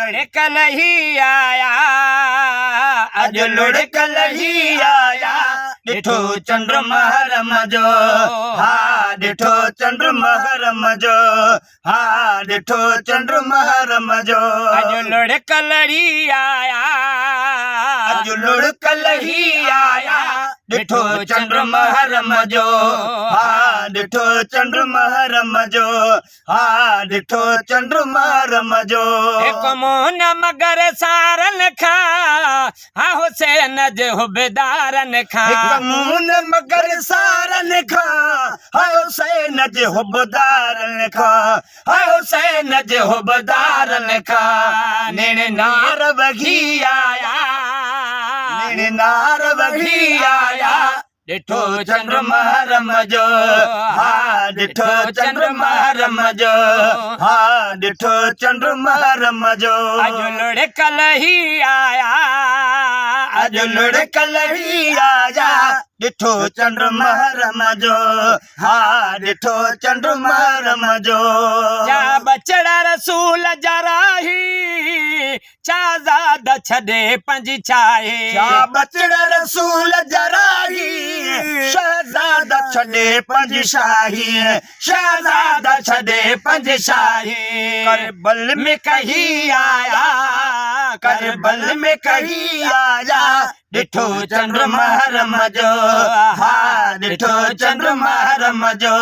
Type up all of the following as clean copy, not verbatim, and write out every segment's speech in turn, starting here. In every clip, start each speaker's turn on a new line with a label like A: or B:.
A: لڙڪ لهي آيا،
B: اڄ لڙڪ لهي آيا، ڏٺو چنڊ محرم جو، ها ڏٺو چنڊ محرم جو، ها ڏٺو چنڊ محرم جو.
A: اڄ لڙڪ لڙي آيا،
B: اڄ لڙڪ لهي آيا، ڏٺو چنڊ محرم جو، ها ڏٺو چنڊ محرم جو، ها ڏٺو چنڊ محرم جو.
A: هڪ منهن مگر سارن کان، ها حسين جي حبدارن کان.
B: هڪ منهن مگر سارن کان، ها حسين جي حبدارن کان، ها حسين جي حبدارن کان.
A: نيڻ نار وگهي آيا،
B: نيڻ نار وگهي آيا، ڏٺو چنڊ محرم جو، ها ڏٺو چنڊ محرم جو، ها ڏٺو چنڊ محرم جو.
A: اڄ لڙڪ لهي آيا،
B: اڄ لڙڪ لهي آيا، ڏٺو چنڊ محرم جو، ها ڏٺو چنڊ محرم جو.
A: جا ٻچڙا رسول جا راهي، شهزاده ڇڏي پنهنجي ڇاهي.
B: ڇا ٻچڙا رسول جا راهي، شهزاده ڇڏي پنهنجي شاهي، شهزاده ڇڏي پنهنجي شاهي. ڪربل ۾ ڪهي آيا، ڪربل ۾ ڪهي آيا، ڏٺو چنڊ محرم جو، ها ڏٺو چنڊ محرم جو،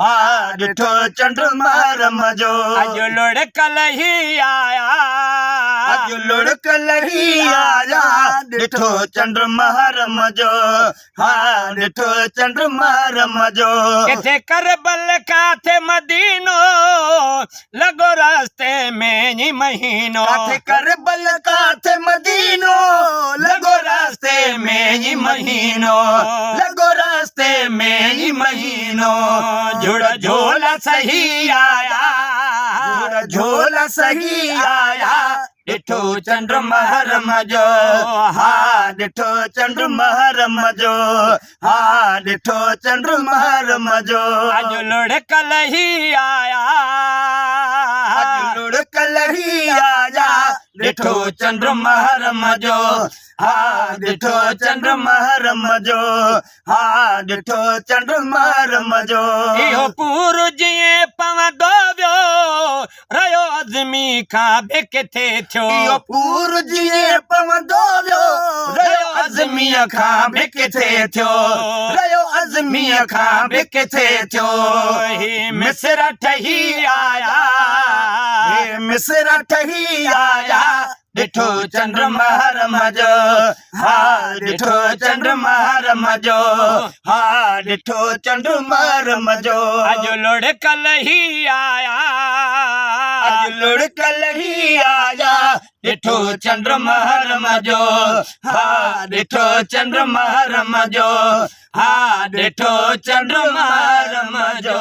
B: ها ڏٺو چنڊ محرم جو.
A: اڄ لڙڪ لهي آيا،
B: اڄ لڙڪ لهي آيا، ڏٺو چنڊ محرم جو، ها ڏٺو چنڊ محرم جو.
A: ڪٿي ڪربل ڪاٿي مدينو، لڳو رستي ۾ ئي مهينو.
B: ڪاٿي ڪربل ڪاٿي مدينو، لڳو رستي ۾ ئي مهينو، لڳو رستي ۾ ئي مهينو.
A: جھڙ جھول سهي آيا،
B: جھڙ جھول سهي آيا، ڏٺو چنڊ محرم جو، ها ڏٺو چنڊ محرم جو، ها ڏٺو چنڊ محرم جو.
A: اڄ لڙڪ لهي آيا،
B: اڄ لڙڪ لهي آيا، ڏٺو چنڊ محرم جو، ها ڏٺو چنڊ محرم جو، ها ڏٺو چنڊ محرم جو.
A: اهو پور جيئن پوندو ويو، رهيو عزمي کان به ڪٿي ٿيو.
B: اهو پور جيئن پوندو ويو، رهيو عزميء کان به ڪٿي ٿيو، رهيو عزميء کان به ڪٿي ٿيو.
A: هي مصر ٺهي آيا،
B: هي مصر ٺهي آيا، ڏٺو چنڊ محرم جو، ها ڏٺو چنڊ محرم جو، ها ڏٺو چنڊ محرم جو.
A: اڄ لڙڪ لهي آيا،
B: اڄ لڙڪ لهي آيا، ڏٺو چنڊ محرم جو، ها ڏٺو چنڊ محرم جو، ها ڏٺو چنڊ محرم جو.